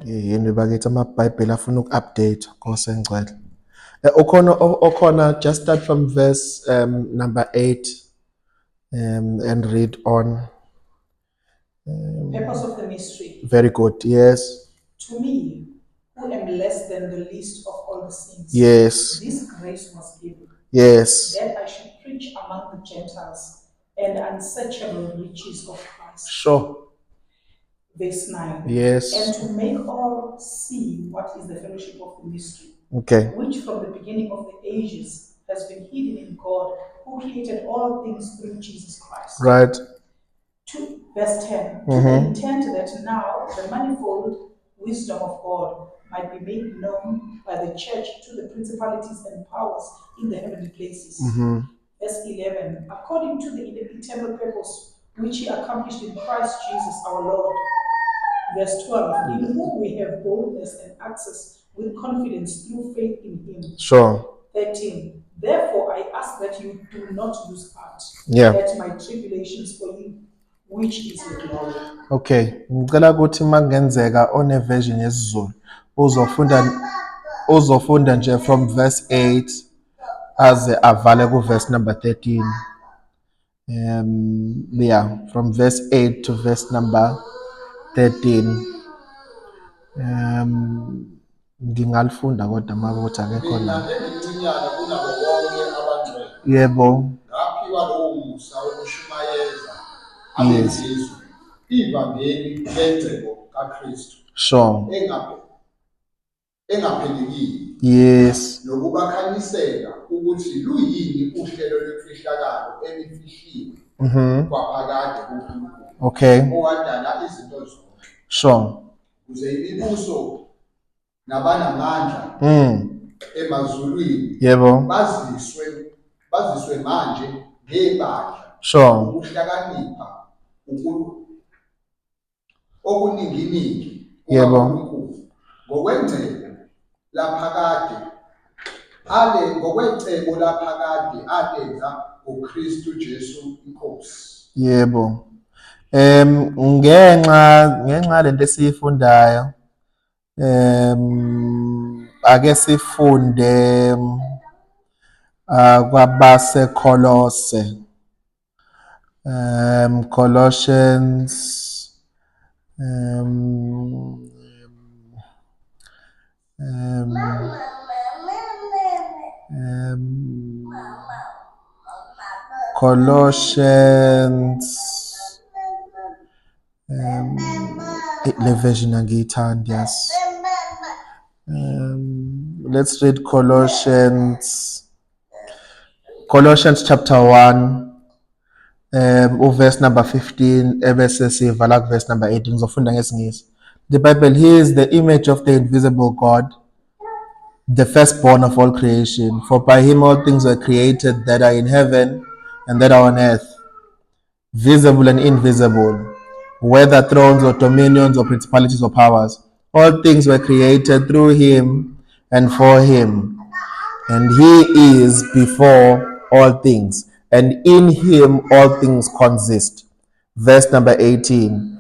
Yini bakithi amaBhayibheli afuna uku-update Nkosi engcwele. Ukhona okhona just start from verse number 8 and read on. Purpose of the mystery. Very good. Yes. To me, who am less than the least of all the saints, this grace was given, that I should preach among the Gentiles and unsearchable riches of Christ. Verse 9. And to make all see what is the fellowship of the mystery, which from the beginning of the ages has been hidden in God, who created all things through Jesus Christ. To verse 10, to the intent that now the manifold wisdom of God might be made known by the church to the principalities and powers in the heavenly places. Verse 11, according to the eternal purpose which he accomplished in Christ Jesus our Lord. Verse 12, in whom we have boldness and access with confidence through faith in him. 13, therefore I ask that you do not lose heart at my tribulations for you, which is your glory. Okay, ngicela ukuthi makungenzeka one version yesiZulu uzofunda nje from verse 8 aze avale ku verse number 13. Yeah, from verse 8 to verse number 13. Ngingalifunda kodwa makuthi akekho Mina la. engimncinyane kunabo bonke abangcwele, ngaphiwa lowo musa wokushumayeza abezizwe ivangeli lengcebo kaKristu engaphelekile, nokubakhanyisela ukuthi luyini uhlelo lwemfihlakalo elifihliwe kwaphakade kuNkulunkulu, owadala izinto zonke, ukuze imibuso nabanamandla emazulwini baziswe manje ngebandla ukuhlakanipha okuninginingi kukaNkulunkulu ngokwengcebo laphakade ale ngokwecebo laphakade alenza ngoKristu Jesu iNkosi. Yebo. Ngenxa lento esiyifundayo, ake sifunde kwabaseKolose. Colossians Colossians le version angiyithandi, yes. Let's read Colossians chapter 1, uverse number 15 ebese sivala ku verse number 18. Ngizofunda ngesiNgisi. The Bible, he is the image of the invisible God, the firstborn of all creation. For by him all things were created that are in heaven and that are on earth, visible and invisible, whether thrones or dominions or principalities or powers. All things were created through him and for him. And he is before all things, and in him all things consist. Verse number 18.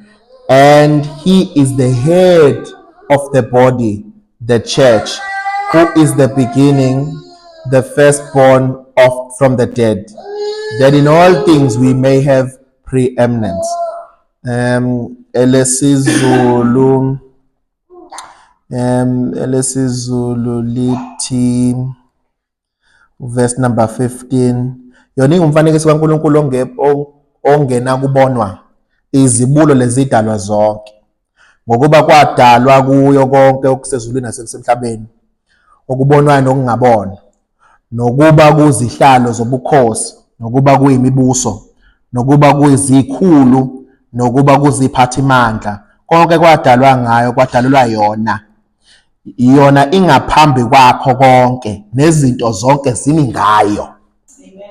And he is the head of the body, the church, who is the beginning, the firstborn of from the dead, that in all things we may have preeminence. Elesizulu lithi verse number 15, yona ingumfanekiso kaNkulunkulu ongena kubonwa, izibulo lezidalwa zonke, ngokuba kwadalwa kuyo konke okusezulwini nasemhlabeni, okubonwayo nokungabonwa, nokuba kuzihlalo zobukhosi, nokuba kuyimibuso, nokuba kuyizikhulu, nokuba kuziphathimandla, konke kwadalwa ngayo, kwadalelwa yona. Yona ingaphambi kwakho konke, nezinto zonke zimi ngayo.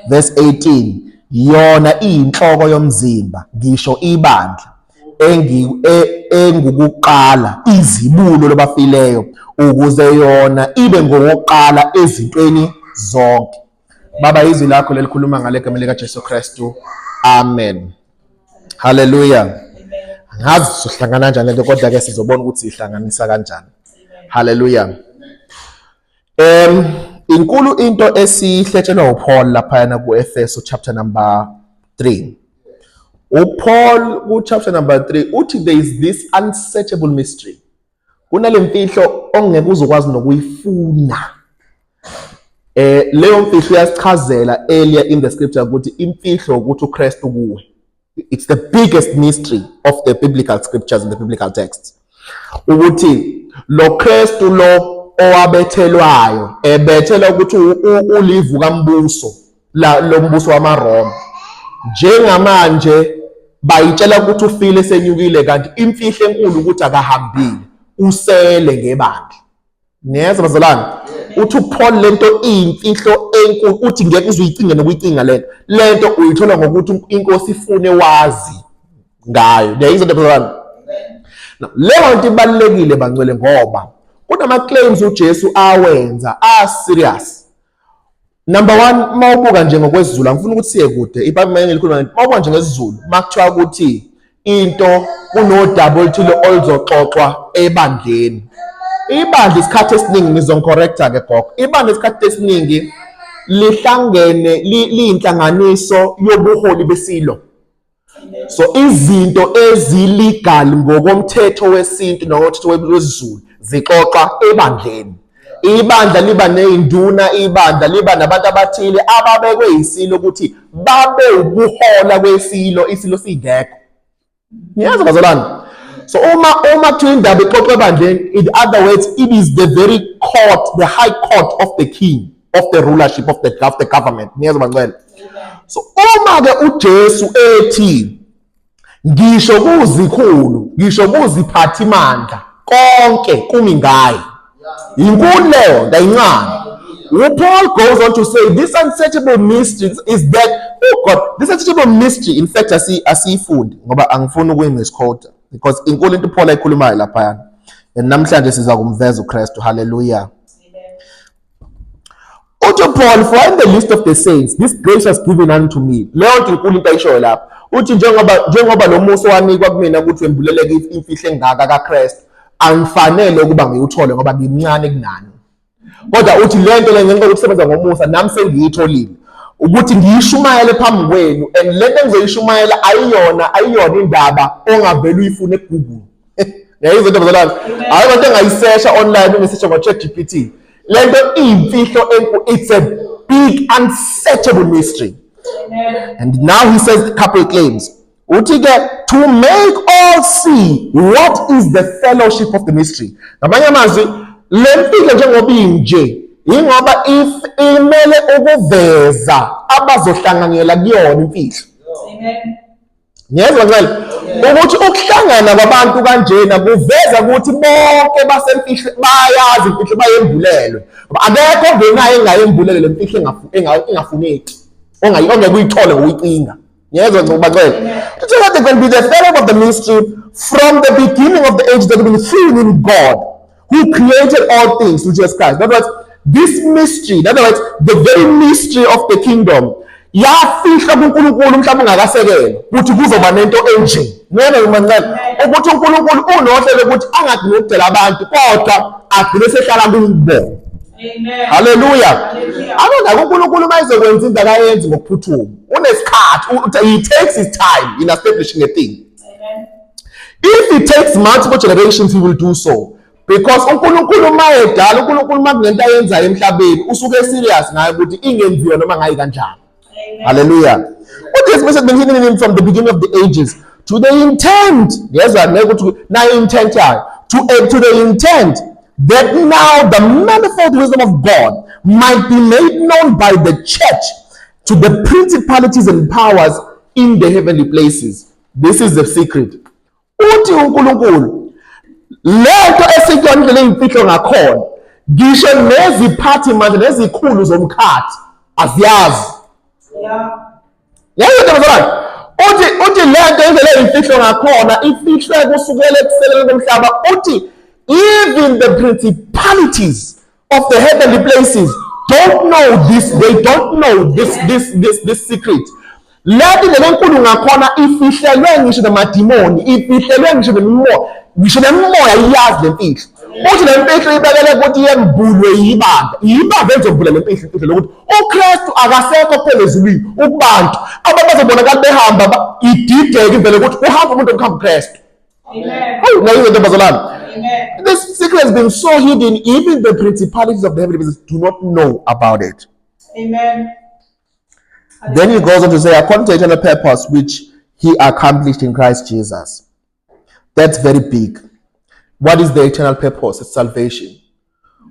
Verse 18, yona iyinhloko yomzimba, ngisho ibandla, engukuqala izibulo labafileyo, ukuze yona ibe ngowokuqala ezintweni zonke. Baba, izwi lakho lelikhuluma ngale gama likaJesu Kristu. Amen. Hallelujah. Angazi sizohlangana kanjani lento, kodwa ke sizobona ukuthi sihlanganisa kanjani. Hallelujah. Inkulu into esihletshelwa uPaul laphayana kuEfeso chapter number 3. UPaul ku chapter number 3 uthi there is this unsearchable mystery. Kunale mfihlo ongeke uzokwazi nokuyifuna. Leyo mfihlo uyasichazela earlier in the scripture ukuthi imfihlo ukuthi uKristu kuwe. It's the biggest mystery of the biblical scriptures and the biblical texts. Ukuthi lo Kristu lo owabethelwayo, ebethelwa ukuthi ulivuka mbuso la lombuso wamaRoma. Njengamanje bayitshela ukuthi ufile senyukile, kanti imfihlo enkulu ukuthi akahambile, usele ngebandla. Niyezwa bazalwane? Uthi uPaul lento iyimfihlo enkulu, uthi ngeke uze uyicinge nokuyicinga lento. Lento uyithola ngokuthi inkosi ifune wazi ngayo. Niyayizwa into bazalwane? Leyo nto ibalulekile bangcwele, ngoba kunama claims uJesu awenza a serious. Number 1, uma ubuka nje ngokwesiZulu, angifuni ukuthi siye kude, iBhayibheli ngelikhuluma ngento. Uma ubuka nje ngesiZulu, makuthiwa ukuthi into kunodaba oluthile oluzoxoxwa ebandleni. Ibandla isikhathi esiningi, nizongicorrecta ke gogo, ibandla isikhathi esiningi lihlangene liyinhlanganiso yobuholi besilo. So izinto ezilegal ngokomthetho wesintu nokomthetho wesiZulu zixoxwa ebandleni. Ibandla liba nezinduna, ibandla liba nabantu abathile ababekwe isilo ukuthi babe ukuhola kwesilo, isilo singekho. Niyazi bazalwane? So uma kuthiwa indaba ixoxwe ebandleni, in other words, it is the very court, the high court of the king, of the rulership of the government. Niyezwa bangcwele? So uma ke uJesu ethi ngisho kuzikhulu, ngisho kuziphathimandla, konke kumi ngaye, inkulu leyo nto, ayincane. UPaul goes on to say this unsearchable mystery is that, oh God, this unsearchable mystery, in fact asiyifundi ngoba angifuni ukuyimisquote because inkulu into uPaul ayikhulumayo laphayana, and namhlanje siza kumveza uKristu. Hallelujah. Uthi Paul, for in the list of the saints this grace was given unto me. Leyo nto inkulu into ayishoyo lapha. Uthi njengoba lo musa wanikwa kumina ukuthi wembuleleke imfihlo engaka kaKristu, angifanele ukuba ngiwuthole ngoba ngimncane kunani. Kodwa uthi le nto le ngenxa yokusebenza ngomusa nami sengiyitholile ukuthi ngiyishumayele phambi kwenu, and le nto engizoyishumayela ayiyona indaba ongavele uyifune eGoogle. Ngiyayizwa into bazalwane? Ayikho into engayisesha online, ungisesha ngo-ChatGPT. Le nto iyimfihlo enkulu, it's a big unsearchable mystery. Amen. And now he says a couple of claims. Uthi ke, to make all see what is the fellowship of the mystery. Ngamanye amazwi, le mfihlo njengoba inje, ingoba if imele ukuveza abazohlanganyela kuyona imfihlo. Amen. Ngiyezwa ngicela ukuthi ukuhlangana kwabantu kanjena kuveza ukuthi bonke basemfihlo, bayazi imfihlo, bayembulelwe. Akekho ongenayo engayembulele le mfihlo engafuneki, ongeke uyithole ngokuyicinga. Ngiyezwa ngicela bacela. To tell that there can be the fellow of the mystery from the beginning of the age that have been seen in God, who created all things through Jesus Christ. In other words, this mystery, in other words, the very mystery of the kingdom, yafihlwa kuNkulunkulu umhlaba ungakasekelwa ukuthi kuzoba nento enje. Ngeke ngimancane ukuthi uNkulunkulu unohlelo ukuthi angagcini ukudela abantu kodwa agcine sehlala kubo. Amen. Hallelujah. Hallelujah. Abona uNkulunkulu mayezokwenza into akayenzi ngokuphuthuma. Unesikhathi, he takes his time in establishing a thing. Amen. If it takes multiple generations, he will do so. Because uNkulunkulu mayedala, uNkulunkulu makunento ayenzayo emhlabeni, usuke serious ngayo ukuthi ingenziwa noma ngayi kanjani. Amen. Hallelujah. What this message been hidden in him from the beginning of the ages to the intent, yes, I know to now intent to the intent that now the manifold wisdom of God might be made known by the church to the principalities and powers in the heavenly places. This is the secret. Uthi uNkulunkulu Lento esikuyona indlela eyimfihlo ngakhona, ngisho neziphathi manje nezikhulu zomkhathi aziyazi. Leyo nto bazalwane, uthi lento indlela eyimfihlo ngakhona ifihlwe kusukela ekuseleni komhlaba. Uthi even the principalities of the heavenly places don't know this, they don't know this secret. Lento indlela enkulu ngakhona ifihlelwe ngisho namadimoni, ifihlelwe ngisho nemimoya, ngisho nemimoya iyazi le mfihlo. Uthi le mfihlo ibekele ukuthi yembulwe yibandla, yibandla elizombula le mfihlo, imfihlo lokuthi uKristu akasekho kuphela ezulwini, ukubantu abantu bazobonakala behamba, idideke ivele ukuthi uhamba umuntu okuhamba uKristu. Amen. Hawu, nayo into bazalwane. Amen. This secret has been so hidden, even the principalities of the heavenly places do not know about it. Amen. Then he goes on to say, according to eternal purpose, which he accomplished in Christ Jesus. That's very big. What is the eternal purpose? It's salvation.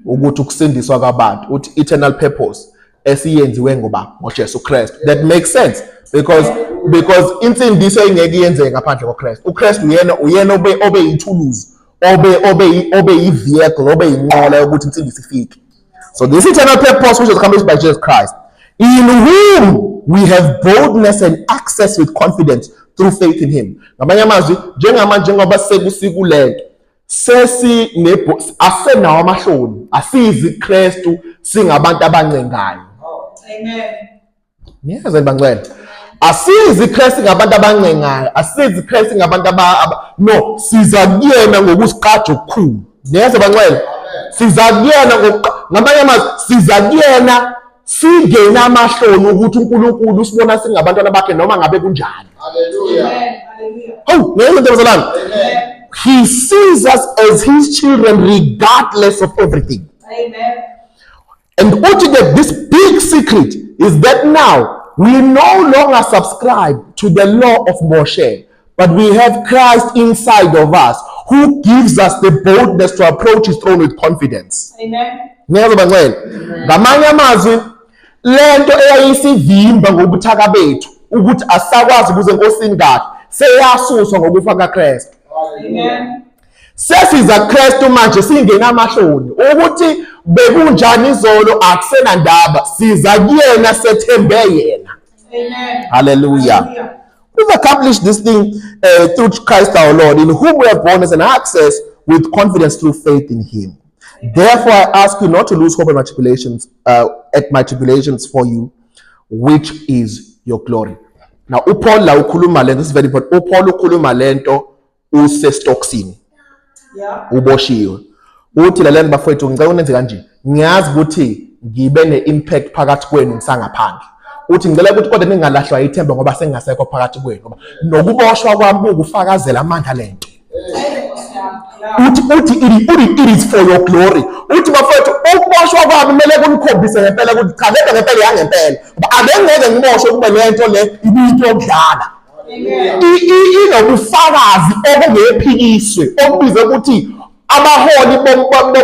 Ukuthi ukusindiswa kwabantu, uthi eternal purpose esiyenziwe ngoba ngoJesu Kristu. That makes sense because insindiso ingeke iyenzeke ngaphandle koKristu. uKristu uyena obe yithuluzi, obe yi-vehicle, obe yinqola yokuthi insindiso ifike. So this eternal purpose which was accomplished by Jesus Christ, in whom we have boldness and access with confidence through faith in him. Ngamanye amazwi, njengamanje njengoba sekusikulento, asenawo amahloni, asizi Kristu singabantu abancengayo. Amen. Niyezwa bangcwele. Asizi Kristu ngabantu abancengayo, asizi Kristu ngabantu no, siza kuyena ngokusiqaja okukhulu. Niyezwa bangcwele. Siza kuyena ngamanye amazwi, siza kuyena singena amahloni ukuthi uNkulunkulu usibona singabantwana bakhe noma ngabe kunjani. Hallelujah. Amen. Hallelujah. Hawu, ngeke into bazalwane. Amen. He sees us as his children regardless of everything. Amen. And uthi that this big secret is that now we no longer subscribe to the law of Moshe, but we have Christ inside of us who gives us the boldness to approach his throne with confidence. Amen. Ngiyezwa bangcwele. Ngamanye amazwi, lento eyayisivimba ngobuthaka bethu ukuthi asakwazi ukuze enkosini kahle seyasuswa ngokufa kaKristu. Amen. Sesiza Kristu manje singena amahloni ukuthi bekunjani izolo akusenandaba, siza kuyena sethembe yena. Amen. Hallelujah. Hallelujah. We've accomplished this thing through Christ our Lord, in whom we have boldness and access with confidence through faith in him. Therefore, I ask you not to lose hope at my tribulations for you, which is your glory. Now, uPaul la ukhuluma lento, this is very important. uPaul ukhuluma lento usestoksini. Uboshiwe. Uthi laleni bafowethu, ngicela unenze kanje. Ngiyazi ukuthi ngibe ne-impact phakathi kwenu ngisangaphandle. Uthi ngicela ukuthi kodwa ningalahlwa ithemba ngoba sengingasekho phakathi kwenu, ngoba nokuboshwa kwami kukufakazela amandla lento. Uthi it is for your glory. Uthi bafowethu, ukuboshwa kwami kumele kunikhombise ngempela ukuthi cha, lento ngempela yangempela. Ngoba abengeke ngiboshwe kube lento le ibiyinto yokudlala. Inobufakazi obungephikiswe obubiza ukuthi abaholi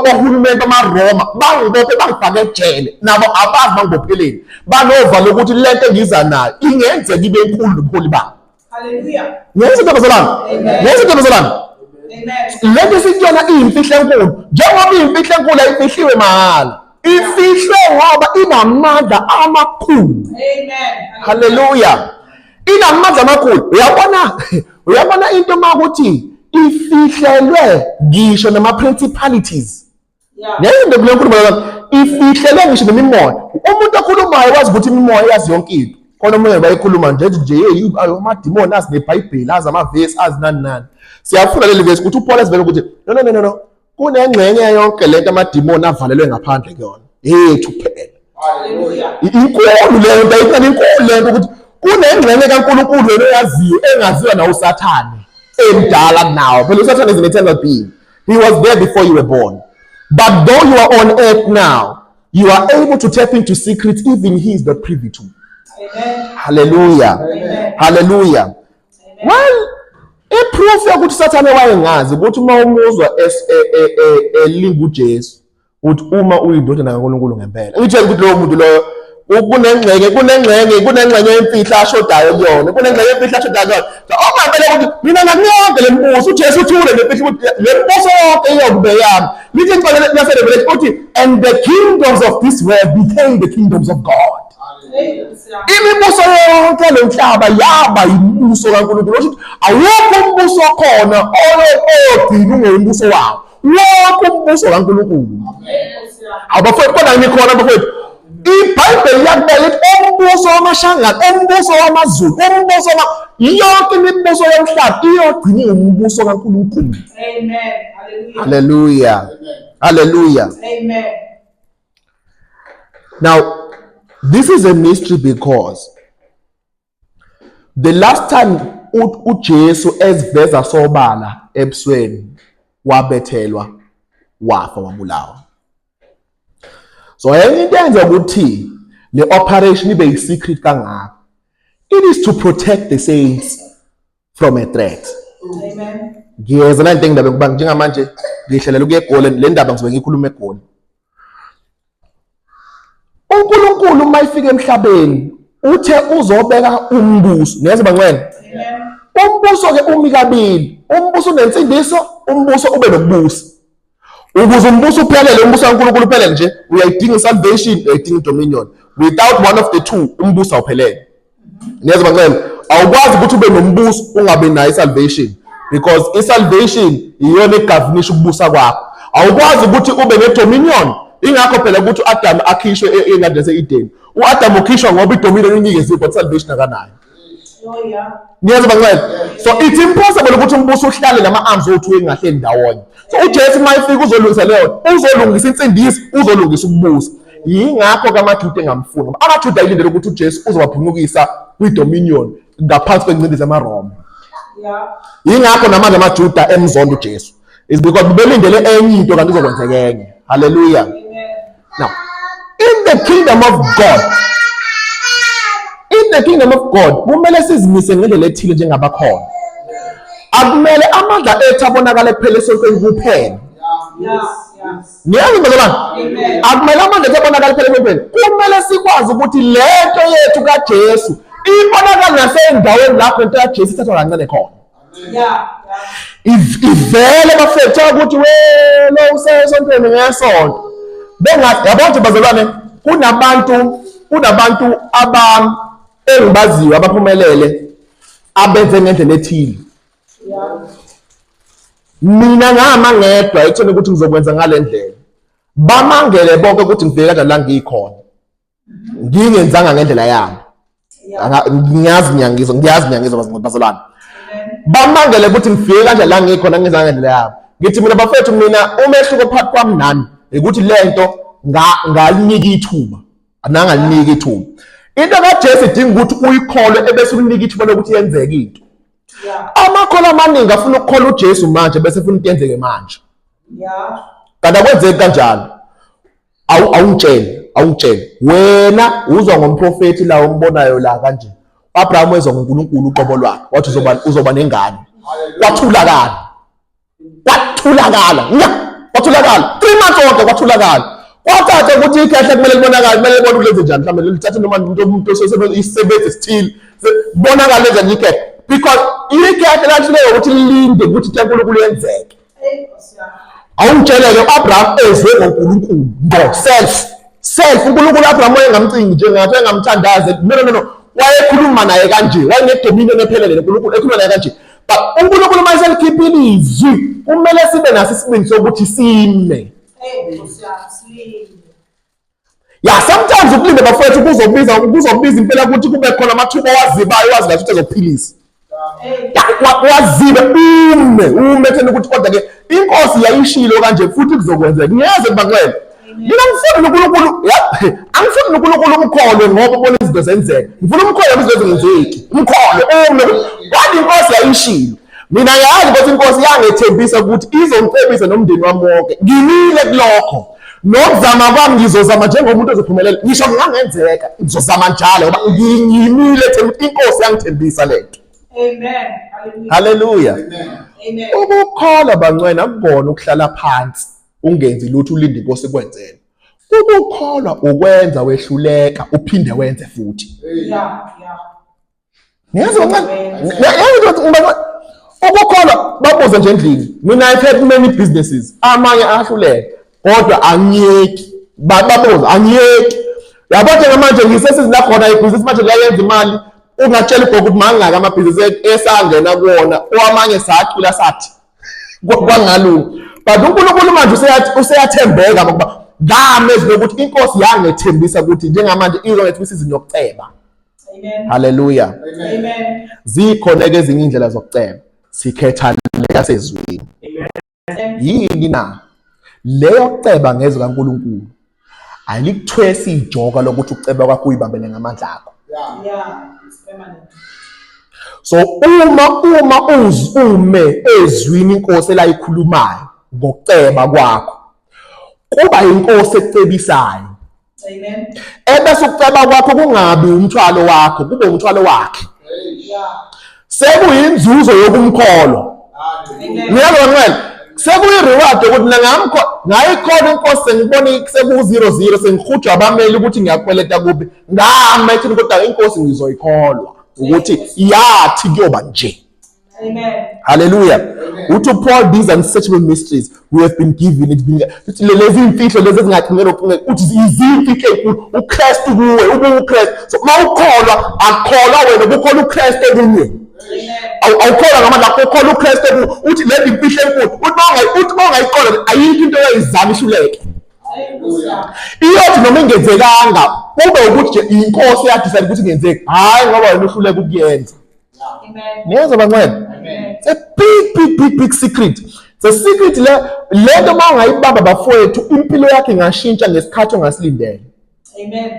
bohulumeni bamaRoma bangibophe bangifake ejele, nabo abazi bangibopheleni, banova lokuthi lento engiza nayo ingenzeka ibe enkulu nobuholi babo. Hallelujah. Ngiyezwa into bazalwane? Amen. Ngiyezwa into bazalwane? Amen. Lento esiyona iyimfihlo enkulu. Njengoba iyimfihlo enkulu ayifihliwe mahhala. Ifihlwe ngoba inamandla amakhulu. Amen. Hallelujah. Inamandla amakhulu. Uyabona into makuthi ifihlelwe ngisho nama principalities. Ngeke into kule nkulumo la, ifihlelwe ngisho nemimoya. Umuntu okhulumayo wazi ukuthi imimoya yazi yonke into. Khona omunye bayikhuluma nje nje, hey, ayo amadimoni azi neBhayibheli, azi amavesi, azi nani nani. Siyafunda leli vesi ukuthi uPaul esivele ukuthi no, no, no, no, no. Kunengxenye yonke lento amadimoni avalelwe ngaphandle kuyona. Yethu kuphela. Hallelujah. Inkulu le nto, ayikho inkulu le nto ukuthi kunengxenye kaNkulunkulu wena oyaziyo engaziwa nawo uSathane emdala kunawo. Phela uSathane is an eternal being. He was there before you were born. But though you are on earth now, you are able to tap into secrets even he is not privy to. Amen. Hallelujah. Amen. Hallelujah. Amen. Well, iproof yokuthi uSathane wayengazi ukuthi uma umuzwa elinga uJesu, uthi uma uyindodana kaNkulunkulu ngempela. Ngitshela ukuthi lowo muntu loyo Kunengxenye, kunengxenye, kunengxenye yemfihlo ashodayo kuyona, kunengxenye yemfihlo ashodayo kuyona. Okungempela ukuthi mina ngakunika yonke le mibuso, uJesu uthule le mfihlo ukuthi le mibuso yonke iyokube yami. Lithi incwadi yaseRevelation uthi and the kingdoms of this world became the kingdoms of God. Imibuso yonke lo mhlaba yaba imibuso kaNkulunkulu. Osho ukuthi awukho umbuso okhona oyogcina ungeyimbuso wawo. Wonke umbuso kaNkulunkulu. Abafowethu kodwa ngikhona bafowethu. IBhayibheli liyakubeka lithi umbuso wamaShangane, umbuso wamaZulu, umbuso wa yonke imibuso yomhlaba iyogcina ingumbuso kaNkulunkulu. Amen. Hallelujah. Hallelujah. Amen. Now, this is a mystery because the last time uJesu eziveza sobala ebusweni wabethelwa wafa wabulawa. So enye into enza ukuthi le operation ibe yi-secret kangaka, it is to protect the saints from a threat. Amen. Ngiyeza la into engindaba ngoba njengamanje ngihlelela ukuya eGoli, le ndaba ngizobe ngiyikhuluma eGoli. UNkulunkulu uma efika emhlabeni uthe uzobeka umbuso, niyeza bangcwele? Umbuso ke umi kabili, umbuso unensindiso, umbuso ube nokubusa. Ukuze umbuso uphelele, umbuso kaNkulunkulu uphelele nje, uyayidinga isalvation, uyayidinga idominion. Without one of the two, umbuso awuphelele. Niyezwa bangcwele? Awukwazi ukuthi ube nombuso ungabe nayo isalvation because isalvation iyona egovernisha ukubusa kwakho. Awukwazi ukuthi ube nedominion. Ingakho phela ukuthi uAdam akhishwe engadini yase-Eden. UAdam ukhishwa ngoba idominion inikeziwe but salvation akanayo. Oh yeah. Niyezwa bangcwele? So it's impossible ukuthi umbuso uhlale nama arms othu engahleli ndawonye. So uJesu uma efika uzolungisa leyo, uzolungisa insindiso, uzolungisa ukubusa. Yingakho kamaJuda engamfuni. AmaJuda ayilindele ukuthi uJesu uzobaphunyukisa kwidominion ngaphansi kwengcindezi yamaRoma. Yeah. Yingakho namanje amaJuda emzonda uJesu. Is because belindele enye into kanti izokwenzeka enye. Hallelujah. Now, in the kingdom of God, in the kingdom of God, kumele sizimise ngendlela ethile njengabakhona. Akumele amandla ethu abonakale kuphela esontweni kuphela. Niyazi bazalwane? Akumele amandla ethu abonakale kuphela esontweni. Kumele sikwazi ukuthi lento yethu kaJesu ibonakala nasendaweni lapho into kaJesu ithathwa kancane khona. Ivele bafethu ukuthi we lo usesontweni ngesonto. Bengathi yabo nje bazalwane kunabantu aba engibaziyo abaphumelele abenze ngendlela ethile. Mina ngama ngedwa ekutheni ukuthi ngizokwenza ngale ndlela. Bamangele bonke ukuthi ngifike kanjani la ngikhona. Ngingenzanga ngendlela yami. Ngiyazi ngiyangizwa, ngiyazi ngiyangizwa bazalwane. Bamangele ukuthi ngifike kanjani la ngikhona ngingenzanga ngendlela yami. Ngithi mina bafethu mina umehluko phakathi kwami nani ukuthi lento ngalinika ithuba. Anangalinika ithuba. Into kaJesu idinga ukuthi uyikholwe ebese ulinika ithuba lokuthi yenzeke into. Amakholwa amaningi afuna ukukholwa uJesu manje bese efuna into yenzeke manje. Kanti akwenzeki kanjalo. Awungitshele, awungitshele. Wena uzwa ngomprofethi la ombonayo la kanje. uAbraham wezwa ngoNkulunkulu uqobo lwakhe wathi uzoba nengane. Kwathulakala. Kwathulakala. Nya, kwathulakala. 3 months wonke kwathulakala. Kwacaca ukuthi ikhehla kumele libonakale, kumele libone ukuthi lenze njani, mhlawumbe lithathe noma umuntu osebenza isisebenzi esithile. Bonakale lenze njani ikhehla. Because ikhehla lahluleka ukuthi lilinde ukuthi into kaNkulunkulu yenzeke. Awungitsheleke uAbraham ezwe ngoNkulunkulu ngo self self uNkulunkulu Abraham wayengamcingi njengathi wayengamthandaze no no no wayekhuluma naye kanje wayenedominion ephelele noNkulunkulu ekhuluma naye kanje but uNkulunkulu uma eselikhiphile izwi kumele sibe naso isibindi sokuthi sime. Ya sometimes ukulinda bafowethu kuzobiza impela ukuthi kube khona amathuba owazibayo wazi kahle ukuthi ezokuphilisa. Wazibe ume etheni ukuthi kodwa ke inkosi yayishilo kanje futhi kuzokwenzeka. Ngiyeza kubancele. Mina ngifuna uNkulunkulu, ya angifuni uNkulunkulu umkholwe ngoba ubona izinto zenzeka. Ngifuna umkholwe ngoba izinto zingenzeki. Umkholwe ume. Kodwa inkosi yayishilo. Mina ngiyazi ukuthi inkosi yangethembisa ukuthi izongicebisa nomndeni wami wonke. Ngimile kulokho. Nokuzama kwami ngizozama njengomuntu ozophumelela. Ngisho kungangenzeka ngizozama njalo ngoba ngimile ekutheni ukuthi inkosi yangithembisa lento. Amen. Hallelujah. Amen. Ukukholwa bangcwele akukona ukuhlala phansi ungenzi lutho ulinde inkosi ikwenzele. Ukukholwa ukwenza wehluleka uphinde wenze futhi. Yeah, yeah. Niyazi kancane. Niyazi ukukholwa babuze nje endlini. Mina I've had many businesses. Amanye ahluleka kodwa angiyeki. Babuze angiyeki. Yabo njengamanje ngisesizini la khona ibhizinisi manje liyayenza imali. Ungatshela ugogo ukuthi mangaka amabhizinisi esangena kuwona, owamanye sacula sathi kwangalunga. But uNkulunkulu manje useyathembeka ngokuba ngamezwi lokuthi inkosi yangethembisa ukuthi njengamanje izongetha isizini yokuceba. Amen. Haleluya. Amen. Zikhona ke ezinye indlela zokuceba. Sikhetha leyasezwini. Amen. Yini na? Leyo kuceba ngezwi kaNkulunkulu alikuthwesi ijoka lokuthi ukuceba kwakho uyibambele ngamandla akho. Yeah. Yeah, it's permanent. So uma ume ezwini inkosi elayikhulumayo ngokuceba kwakho kuba inkosi ekucebisayo. Amen. Ebese ukuceba kwakho kungabi umthwalo wakho, kube umthwalo wakhe. Yeah. Sekuyinzuzo yokumkholwa. Amen. Ngiyabona ngcwele. Sekuyi-reward ukuthi mina ngamkho ngayikhona inkosi sengibona seku-zero zero sengihujwa abameli ukuthi ngiyakweleta kuphi. Ngama ethini kodwa inkosi ngizoyikholwa ukuthi yathi kuyoba nje. Amen. Hallelujah. Uthi Paul, these unsearchable mysteries we have been given. It's been uthi lezi imfihlo lezi ezingagcinelwa ukuqineka uthi izimfihlo ezinkulu uKristu kuwe ubuKristu. So mawukholwa akukholwa wena ukukholwa uKristu ekuwe. Amen. Awukholwa ngamandla akho ukholwa uKristu ekuwe. Uthi le imfihlo enkulu uthi mawungayiqonda ayikho into oyizama ihluleke. Hallelujah. Iyothi noma ingenzekanga kube ukuthi nje inkosi yadecide ukuthi ingenzeki. Hayi ngoba wena uhluleka ukuyenza. Amen. Niyezwa bangcwele? Amen. It's a big big big big secret. It's a secret le nto uma ungayibamba bafowethu impilo yakho ingashintsha ngesikhathi ongasilindele. Amen.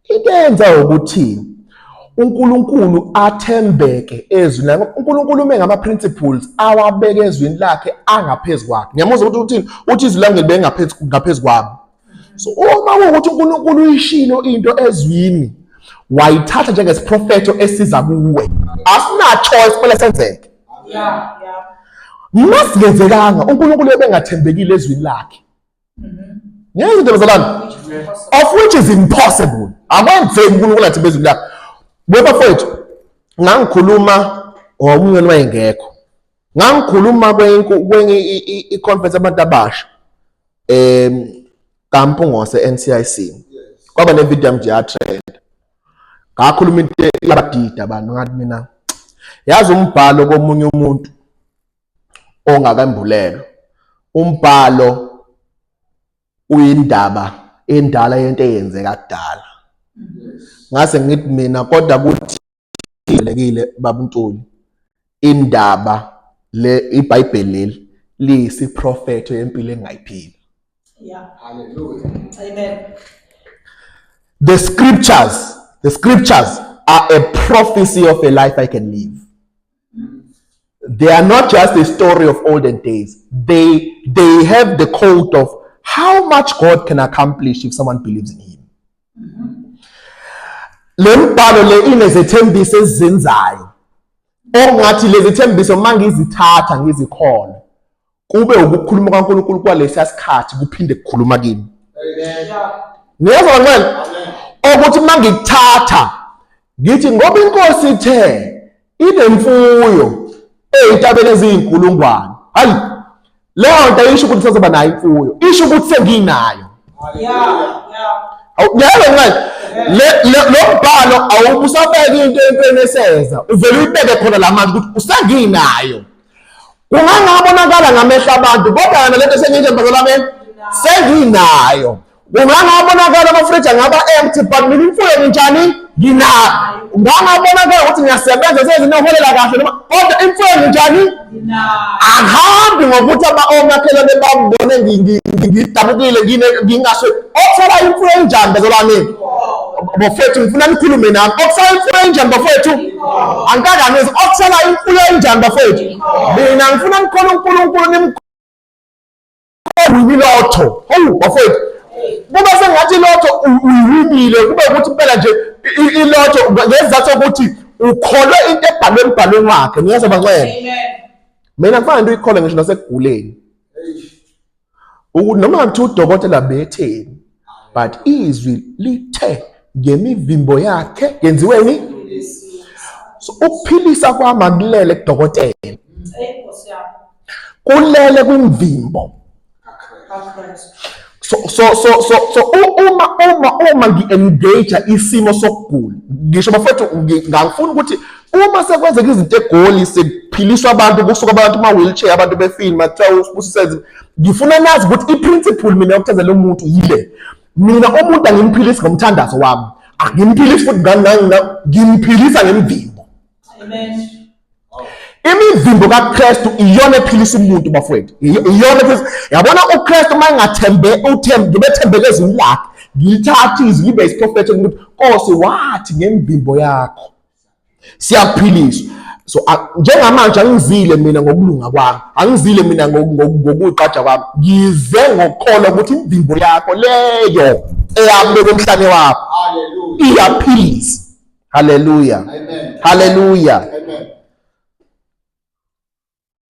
Into eyenza ukuthi uNkulunkulu athembeke ezwini lakhe. uNkulunkulu ume ngama principles awabeke ezwini lakhe angaphezu kwakhe. Ngiyamuzwa ukuthi uthini? Uthi izwi lami ngilibeke ngaphezu kwami. So uma kuwukuthi uNkulunkulu uyishilo into ezwini wayithatha njengesiprofetho esiza kuwe, asina choice kumele senzeke. Yeah, yeah. Masingenzekanga uNkulunkulu ebengathembekile ezwini lakhe. Ngiyezwa into bazalwane. Which is impossible. Of which is impossible. Akwenzeki uNkulunkulu athembe ezwini lakhe. Bafowethu, ngangikhuluma omunye wayengekho. Ngangikhuluma kwenye i-conference abantu abasha. KaMpungose NCIC. Kwaba ne video yami nje yatrend. Ngakhuluma into yabadida abantu ngathi mina yazi umbhalo komunye umuntu ongakembulelwa. Umbhalo uyindaba endala yento eyenzeka kudala. Ngase ngithi mina kodwa kuthi lekile babuNtuli indaba le iBhayibheli leli liyisiprofetho yempilo engayiphila. Yeah. Hallelujah. Amen. The scriptures are a prophecy of a life I can live. They are not just a story of olden days. They have the code of how much God can accomplish if someone believes in him. Le mbhalo le inezethembiso ezizenzayo. Okungathi lezi thembiso mangizithatha ngizikholwe kube ukukhuluma kaNkulunkulu kwalesiya sikhathi kuphinde kukhuluma kimi. Amen. Niyezwa kancane? Ukuthi mangikuthatha ngithi ngoba inkosi ithe inemfuyo eyintabeni eziyinkulungwane. Hayi, leyo nto ayisho ukuthi sazoba nayo imfuyo, isho ukuthi senginayo. Yeah, yeah. Awu, ngeke ngeke. Lo mbhalo awubusabeka into entweni eseza, uvele uyibeke khona la manje ukuthi usenginayo. Kungangabonakala ngamehlo abantu, kodwa yona lento sengiyinje mbazalwane senginayo. Kungangabonakala amafriji angaba empty, but mina imfuyo nginjani? Nginayo. Kungangabonakala ukuthi ngiyasebenza sezinoholela kahle noma, kodwa imfuyo nginjani? Nginayo. Angihambi ngokuthi omakhelwane bangibone ngidabukile, ngingasho. Okusala imfuyo enjani bazalwane? Bafowethu, ngifuna nikhulume nami. Okusala imfuyo enjani bafowethu? Angikakangizi. Okusala imfuyo enjani bafowethu? Mina ngifuna nikhole uNkulunkulu nimkhole ilotho. Hawu bafowethu, kuba sengathi ilotho uyiwinile, kube ukuthi impela nje ilotho ngesizathu sokuthi ukholwe into ebhalwe embhalweni wakhe. Ngiyezwa bangcwele. Amen. Mina kufanele into uyikhole ngisho nasekuguleni. Ukuthi noma kuthiwa udokotela betheni, But izwi lithe ngemivimbo yakhe yenziweni. So ukuphilisa kwami akulele kudokotela, kulele kwimvimbo. So uma ngi-engage isimo sokugula, ngisho bafethu, ngangifuna ukuthi uma sekwenzeka izinto eGoli, sekuphiliswa abantu, kusuka abantu kuma-wheelchair, abantu befini, makuthiwa uSibusiso, ngifuna nazi ukuthi i-principle mina yokuthandazela umuntu yile. Mina umuntu angimphilisi ngomthandazo wami, angimphilisi futhi ngimphilisa ngemvimbo. Amen. Imivimbo kaKristu iyona ephilisa umuntu bafowethu, iyona ephilisa. Yabona uKristu uma engathembe, uthembe, ngibethembeke ezwini lakhe, ngilithathe izwi libe isiprofetho ukuthi Nkosi wathi ngemvimbo yakho siyaphiliswa. So njengamanje angizile mina ngokulunga kwami, angizile mina ngokuqaja kwami, ngize ngokukholwa ukuthi imvimbo yakho leyo eyabekwa emhlane wakho iyaphilisa. Hallelujah. Amen. Hallelujah. Amen.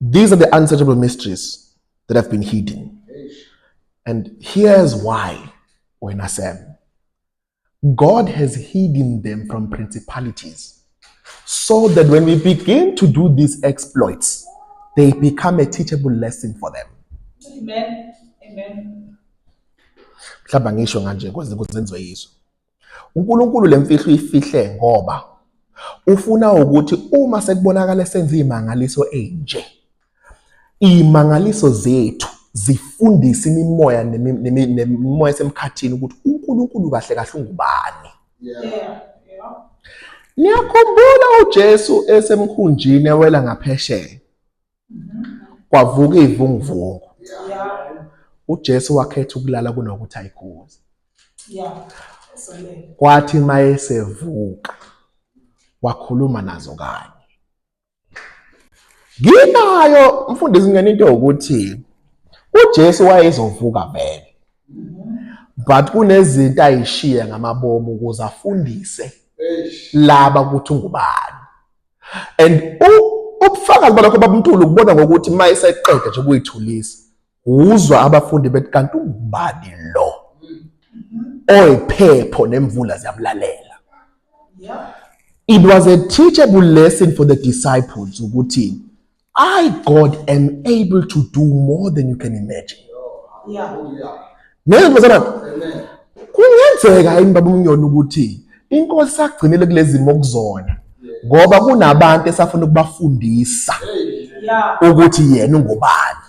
These are the unsearchable mysteries that have been hidden. And here's why, wena Sam. God has hidden them from principalities so that when we begin to do these exploits, they become a teachable lesson for them. Amen. Amen. Mhlawumbe ngisho kanje kuze yizo. uNkulunkulu lemfihlo uyifihle ngoba ufuna ukuthi uma sekubonakala senza izimangaliso enje, izimangaliso zethu zifundise imimoya nemimoya esemkhathini ukuthi uNkulunkulu kahle kahle ungubani. Yeah. Yeah. Niyakhumbula uJesu esemkhunjini ewela ngaphesheya, kwavuka ivunguvungu. UJesu wakhetha ukulala kunokuthi ayikhuze. Kwathi mayesevuka wakhuluma nazo kanye. Nginayo mfundisi ngene into yokuthi uJesu wayezovuka vele, but kunezinto ayishiya ngamabomu ukuze afundise laba ukuthi ungubani. And ubufakazi balokho babumntulu ukubona ngokuthi uma eseqeda nje ukuyithulisa, uzwa abafundi bethi kanti ungubani lo oyiphepho nemvula ziyamlalela. It was a teachable lesson for the disciples ukuthi I, God, am able to do more than you can imagine. Neze bazalwane, kungenzeka yini baba uMnyoni ukuthi inkosi sagcinele kulezi zimo kuzona ngoba kunabantu esafuna ukubafundisa ukuthi yena ungubani.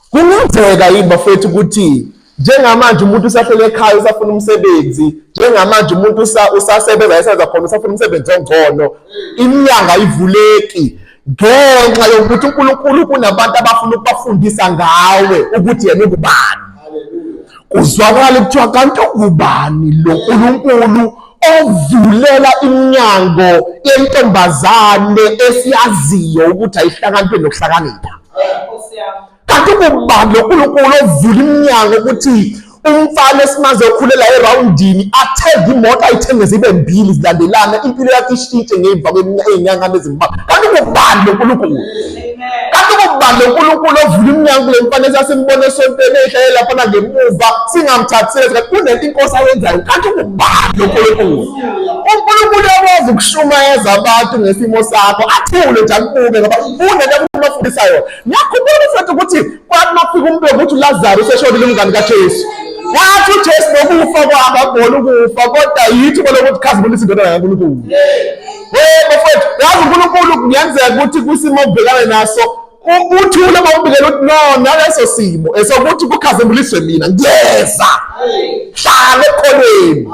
Kungenzeka yini bafethu ukuthi njengamanje umuntu usahlele ekhaya usafuna umsebenzi, njengamanje umuntu usasebenza esenza khona usafuna umsebenzi ongcono, iminyango ayivuleki ngenxa yokuthi uNkulunkulu kunabantu abafuna ukubafundisa ngawe ukuthi yena ungubani. Kuzwakala kuthiwa kanti ungubani lo Nkulunkulu ovulela iminyango yentombazane esiyaziyo ukuthi ayihlakaniphile nokuhlakanipha. Kanti ungubani lo Nkulunkulu ovula iminyango ukuthi umfana esimaze okhulela erawundini athenge imoto ayithenge zibe mbili zilandelana, impilo yakhe ishintshe ngemva kwey'nyanga ezimbalwa? Kanti ungubani lo Nkulunkulu? Kanti ungubani lo Nkulunkulu ovula iminyango kule mfana esasimbona esontweni ehlale laphana ngemuva singamthathisele kanti kunento inkosi ayenzayo? Kanti ungubani lo Nkulunkulu? uNkulunkulu uyakwazi ukushumayeza abantu ngesimo sakho, athule nje akubuke ngoba kunento afuna yona. Ngiyakhumbula futhi ukuthi kwathi makufika umbiko ukuthi uLazaru useshonile umngani kaJesu, wathi uJesu nokufa kwabo akubona ukufa, kodwa yithi kolokuthi khazimulisa indodana kaNkulunkulu. Hey bafowethu, yazi uNkulunkulu kungenzeka ukuthi kwisimo obhekane naso uthule uma ubikela ukuthi no, naleso simo esokuthi kukhazimuliswe mina, ngiyeza. Hlala ekholweni.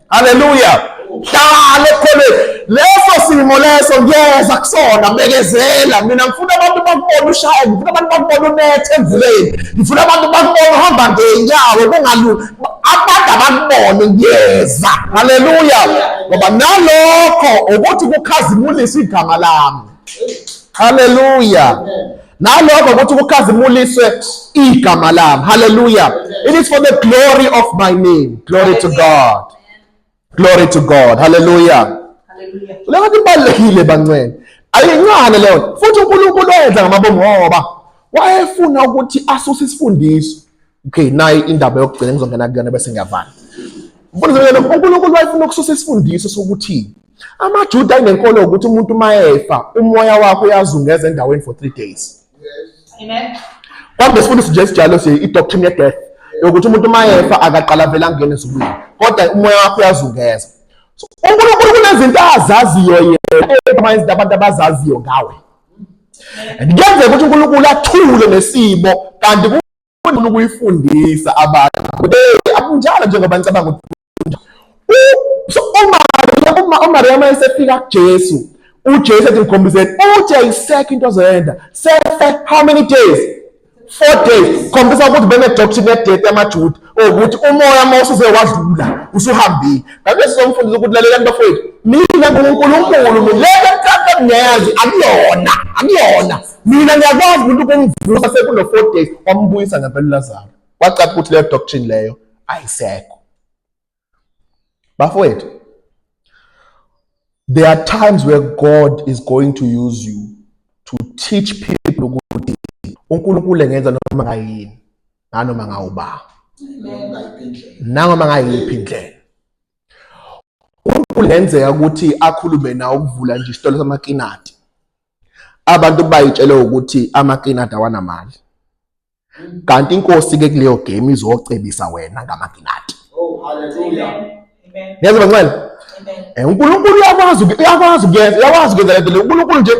Haleluya. Hlala ekholweni. Leso simo leso ngiyeza kusona, bekezela. Mina ngifuna abantu bakubone ushaya, ngifuna abantu bakubone unethe emvuleni, ngifuna abantu bakubone uhamba ngey'nyawo kungalungi. Abantu abakubone ngiyeza. Haleluya. Ngoba nalokho ukuthi kukhazimulisa igama lami. Haleluya. Nalokho ukuthi kukhazimuliswe igama lami. Haleluya. It is for the glory of my name. Glory to God. Glory to God. Hallelujah. Hallelujah. Leyo nto ibalulekile bancane. Ayincane leyo. Futhi uNkulunkulu wenza ngamabomu ngoba Wayefuna ukuthi asuse isifundiso. Okay, nayi indaba yokugcina ngizongena kuyona bese ngiyavala. Mfundisi uNkulunkulu wayefuna ukususa isifundiso sokuthi amaJuda ayinenkolo ukuthi umuntu uma efa umoya wakhe uyazungeza endaweni for 3 days. Amen. Kwakunesifundiso nje esijalo si i-doctrine ye-death yokuthi umuntu uma efa akaqala vele angene ezulwini kodwa umoya wakhe uyazungeza. So uNkulunkulu kunezinto azaziyo yena ema izinto abantu abazaziyo ngawe. And kuyenzeka ukuthi uNkulunkulu athule nesimo kanti kufuna ukuyifundisa abantu. Hey, akunjalo njengoba ngicabanga ukuthi so uma uMaria uma esefika kuJesu, uJesu ethi ngikhombiseni, uthi ayisekho into azoyenza. Sefe how many days? 4 days. Khombisa ukuthi bene doctrine ye death yamaJuda ukuthi umoya uma usuze wadlula usuhambile. Kanti sizomfundisa ukuthi lalelani bafowethu, mina nguNkulunkulu mina le nto ngiyazi akuyona, akuyona. Mina ngiyakwazi umuntu ukumvusa sekuno 4 days wambuyisa ngempela uLazaro. Kwacaca ukuthi leyo doctrine leyo ayisekho. Bafowethu, there are times where God is going to use you to teach people ukuthi uNkulunkulu engenza noma ngayini nanoma ngawuba nanoma ngayiphi indlela. uNkulunkulu ngenzeka ukuthi akhulume nawe ukuvula nje isitolo samakinati. Abantu bayitshele ukuthi amakinati awanamali. Kanti inkosi ke kuleyo game izocebisa wena ngamakinati. Oh, hallelujah. Amen. Niyazwa bangcwele? Amen. Eh, uNkulunkulu uyakwazi uyakwazi ukuyenza uyakwazi ukwenza lento le. uNkulunkulu nje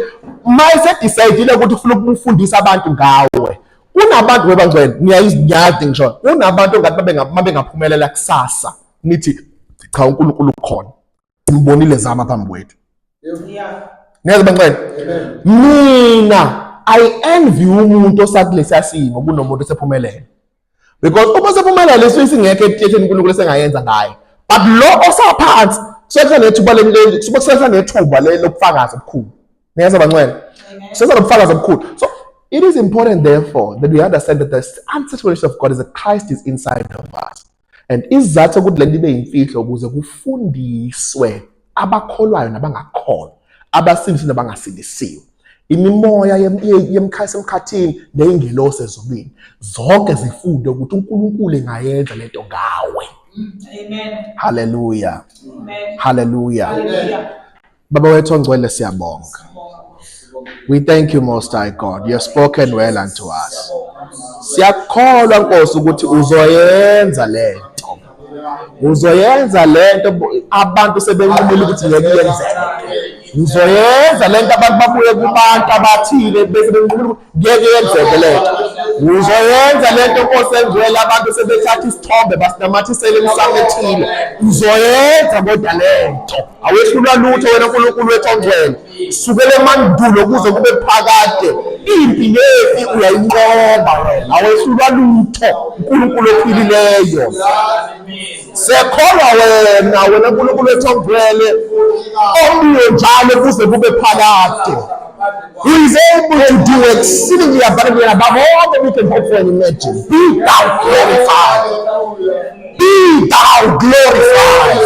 mayesedecide ukuthi ufuna ukufundisa abantu ngawe. Kunabantu webangcwele ngiyazi ngisho. Kunabantu ongathi babengaphumelela kusasa nithi cha uNkulunkulu ukhona. Simbonile zama phambi kwethu. Yeah. Niyazwa bangcwele? Mina I envy umuntu osakulesiya simo kunomuntu osephumelele. Because uma sephumelele isuke isingekho ethetheni uNkulunkulu esengayenza ngayo. But lo osaphansi kusesenethuba kusesenethuba lokufakaza obukhulu. Niyazwa bangcwele? Amen. Kusesenobufakazi obukhulu. So it is important therefore that we understand that the unsettlement of God is that Christ is inside of us. And isizathu sokuthi lento ibe yimfihlo ukuze kufundiswe abakholwayo nabangakholwa, abasindisiwe nabangasindisiwe. Imimoya yemkhaya semkhathini neyingelosi ezulwini zonke zifunde ukuthi uNkulunkulu engayenza lento ngawe. Amen. Hallelujah. Amen. Hallelujah. Hallelujah. Baba wethu ongcwele siyabonga. We thank you most high God. You have spoken well unto us. Siyakholwa Nkosi ukuthi uzoyenza lento. Uzoyenza lento abantu sebenqumile ukuthi ngeke yenzeke. Uzoyenza lento abantu babuye kubantu abathile bese benqumile ukuthi ngeke yenzeke lento. Uzoyenza lento Nkosi engcwele abantu sebethatha isithombe basinamathisele emsamo ethile. Uzoyenza kodwa lento. Awehlulwa lutho wena uNkulunkulu wethu ongcwele. Sukela emandulo kuze kube phakade impi nempi uyayinqoba wena. Awehlulwa lutho uNkulunkulu ophilileyo. Sekholwa wena wena uNkulunkulu wethu ongcwele omiyo njalo kuze kube phakade. He is able to do exceedingly abundantly above all that we can hope for and imagine. Be thou glorified. Be thou glorified.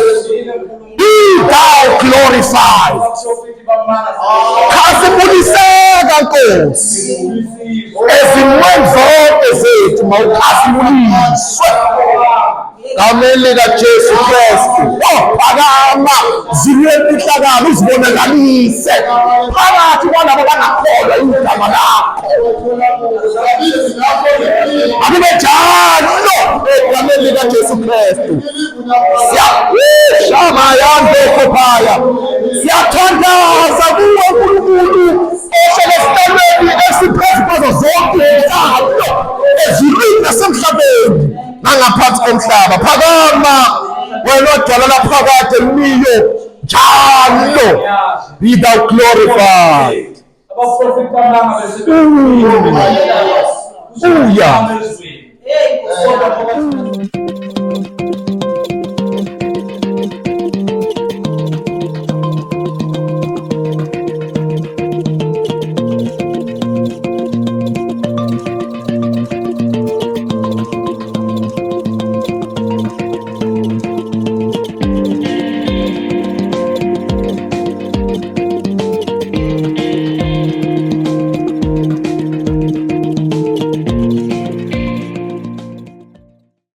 Be thou glorified. Khazimuliseka Nkosi. Ezimweni zonke zethu mawukhazimuliswe. Gameni likaJesu Kristu. Oh, phakama zulu yemfihlakalo uzibonakalise phakathi kwalabo abangakholwa igama lakho. Akube njalo egameni likaJesu Kristu. Siyashamayandokhophaya. Siyathandaza kuwe uNkulunkulu ohlele esihlalweni esiphezu kwazo zonke izinhlalo ezulwini nasemhlabeni nangaphansi komhlaba. Phakama wena odala laphakade miyo njalo. Be thou glorified. Uya. Hey, Nkosi.